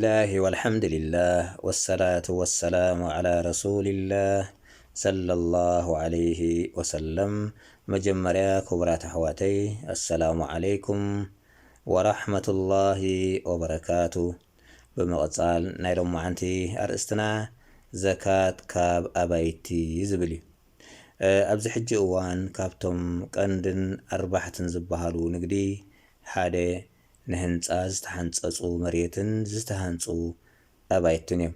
ብስሚላህ ወልሓምዱሊላህ ወሰላቱ ወሰላሙ ዓላ ረሱሊላህ ሰለላሁ ዓለይሂ ወሰለም። መጀመርያ ክቡራት ኣሕዋተይ፣ ኣሰላሙ ዓለይኩም ወራሕመቱላሂ ወበረካቱ። ብምቕጻል ናይ ሎማዓንቲ ኣርእስትና ዘካት ካብ ኣባይቲ ዝብል እዩ። ኣብዚ ሕጂ እዋን ካብቶም ቀንድን ኣርባሕትን ዝበሃሉ ንግዲ ሓደ ንህንጻ ዝተሓንጸጹ መሬትን ዝተሃንጹ ኣባይትን እዮም።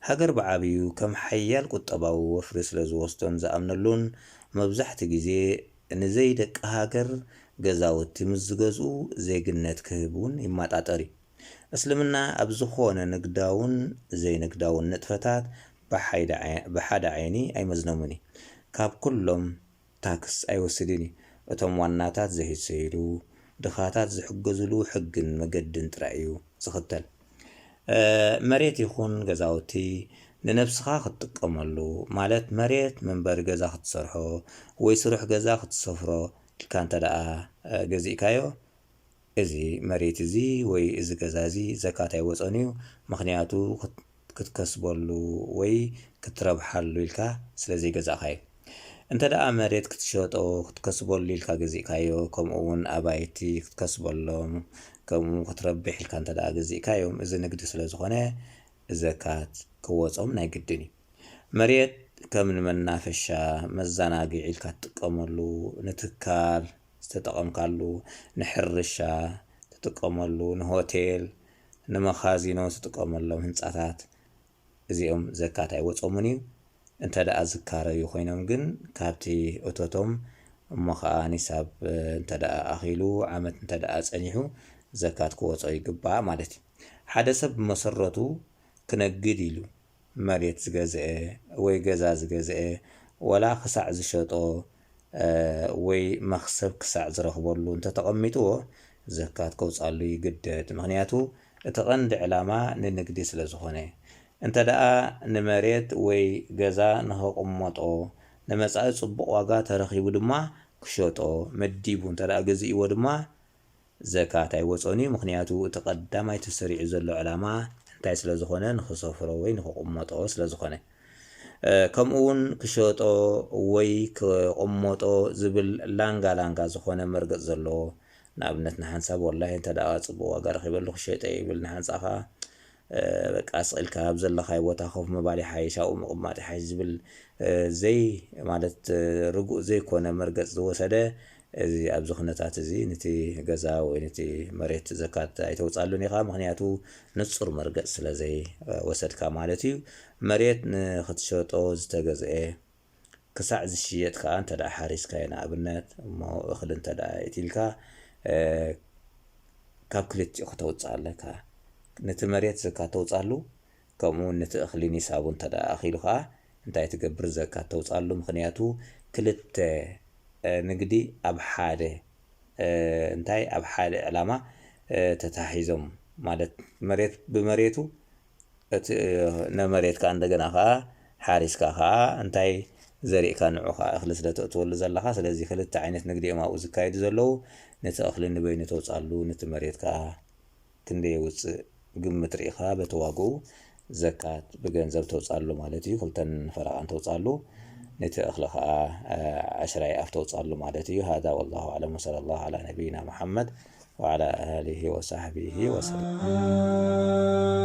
ሃገር ብዓብዩ ከም ሓያል ቁጠባዊ ወፍሪ ስለ ዝወስዶን ዝኣምነሉን፣ መብዛሕቲ ግዜ ንዘይ ደቂ ሃገር ገዛውቲ ምስ ዝገዝኡ ዜግነት ክህብ እውን ይመጣጠር እዩ። እስልምና ኣብ ዝኾነ ንግዳውን ዘይንግዳውን ንጥፈታት ብሓይደ ዓይ-፣ ብሓደ ዓይኒ ኣይመዝኖምን እዩ። ካብ ኩሎም ታክስ ኣይወስድን እዩ። እቶም ዋናታት ዘህሰይሉ፣ ድኻታት ዝሕገዝሉ ሕግን መገድን ጥራይ እዩ ዝኽተል። መሬት ይኹን ገዛውቲ ንነብስኻ ክትጥቀመሉ፣ ማለት መሬት መንበሪ ገዛ ክትሰርሖ ወይ ስሩሕ ገዛ ክትሰፍሮ ኢልካ እንተ ደኣ ገዚእካዮ፣ እዚ መሬት እዚ ወይ እዚ ገዛ እዚ ዘካት ኣይወጾን እዩ። ምኽንያቱ ክትከስበሉ ወይ ክትረብሓሉ ኢልካ ስለ ዘይገዛእካዮ። እንተ ደኣ መሬት ክትሸጦ ክትከስበሉ ኢልካ ገዚእካዮ፣ ከምኡ እውን ኣባይቲ ክትከስበሎም ከምኡ ክትረብሕ ኢልካ እንተ ደኣ ገዚእካዮም፣ እዚ ንግዲ ስለ ዝኾነ ዘካት ክወጾም ናይ ግድን እዩ። መሬት ከም ንመናፈሻ መዘናግዒ ኢልካ ትጥቀመሉ፣ ንትካል ዝተጠቐምካሉ፣ ንሕርሻ ትጥቀመሉ፣ ንሆቴል፣ ንመኻዚኖ ትጥቀመሎም ህንጻታት እዚኦም ዘካት ኣይወጾምን እዩ። እንተ ደኣ ዝካረዩ ኮይኖም ግን ካብቲ እቶቶም እሞ ኸኣ ኒሳብ እንተ ደኣ ኣኺሉ ዓመት እንተ ደኣ ጸኒሑ ዘካት ክወጾ ይግባእ ማለት እዩ። ሓደ ሰብ ብመሰረቱ ክነግድ ኢሉ መሬት ዝገዝአ ወይ ገዛ ዝገዝአ ወላ ክሳዕ ዝሸጦ ወይ መኽሰብ ክሳዕ ዝረኽበሉ እንተተቐሚጥዎ ዘካት ከውጻሉ ይግደድ። ምኽንያቱ እቲ ቀንዲ ዕላማ ንንግዲ ስለ ዝኾነ። እንተ ደኣ ንመሬት ወይ ገዛ ንኸቕመጦ ንመጻኢ ጽቡቕ ዋጋ ተረኺቡ ድማ ክሸጦ መዲቡ እንተ ደኣ ገዚእዎ ድማ ዘካት ኣይወጾን እዩ። ምኽንያቱ እቲ ቀዳማይ ተሰሪዑ ዘሎ ዕላማ እንታይ ስለ ዝኾነ ንኽሰፍሮ ወይ ንኽቕመጦ ስለ ዝኾነ። ከምኡ እውን ክሸጦ ወይ ክቕመጦ ዝብል ላንጋ ላንጋ ዝኾነ መርገጽ ዘለዎ፣ ንኣብነት ንሓንሳብ ወላሂ እንተ ደኣ ጽቡቕ ዋጋ ረኺበሉ ክሸጠ ይብል፣ ንሓንሳ ኸኣ በቃ ስቕ ኢልካ ኣብ ዘለኻዮ ቦታ ኮፍ ምባል ይሓይሽ፣ ኣብኡ ምቕማጥ ይሓይሽ ዝብል ዘይ ማለት ርጉእ ዘይኮነ መርገጽ ዝወሰደ፣ እዚ ኣብዚ ኩነታት እዚ ነቲ ገዛ ወይ ነቲ መሬት ዘካት ኣይተውጻሉን ኢኻ። ምኽንያቱ ንጹር መርገጽ ስለ ዘይወሰድካ ማለት እዩ። መሬት ንኽትሸጦ ዝተገዝአ ክሳዕ ዝሽየጥ ከኣ እንተ ደኣ ሓሪስካዮ ንኣብነት እሞ እኽሊ እንተ ደኣ የእትልካ ካብ ክልቲኡ ክተውጽእ ኣለካ። ነቲ መሬት ዘካት ተውጻሉ ከምኡ እውን ነቲ እኽሊ ኒሳቡ እንተ ደኣ ኣኺሉ ከኣ እንታይ ትገብር ዘካት ተውጻሉ። ምኽንያቱ ክልተ ንግዲ ኣብ ሓደ እንታይ ኣብ ሓደ ዕላማ ተታሒዞም ማለት መሬት ብመሬቱ እቲ ነመሬት ከኣ እንደገና ከኣ ሓሪስካ ከኣ እንታይ ዘሪእካ ንዑ ከኣ እኽሊ ስለ ተእትወሉ ዘለኻ። ስለዚ ክልተ ዓይነት ንግዲ እዮም ኣብኡ ዝካየዱ ዘለዉ። ነቲ እኽሊ ንበይኑ ተውጻሉ፣ ነቲ መሬት ከኣ ክንደይ የውጽእ ግምት ርኢኻ በቲ ዋግኡ ዘካት ብገንዘብ ተውጻሉ ማለት እዩ። ክልተን ፈረቓን ተውጻሉ። ነቲ እኽሊ ከኣ ዓሽራይ ኣፍ ተውጻሉ ማለት እዩ። ሃዛ ወላሁ ኣዕለም ወሰለ ላሁ ዓላ ነቢይና ሙሓመድ ወዓላ ኣሊሂ ወሳሕቢሂ ወሰለም።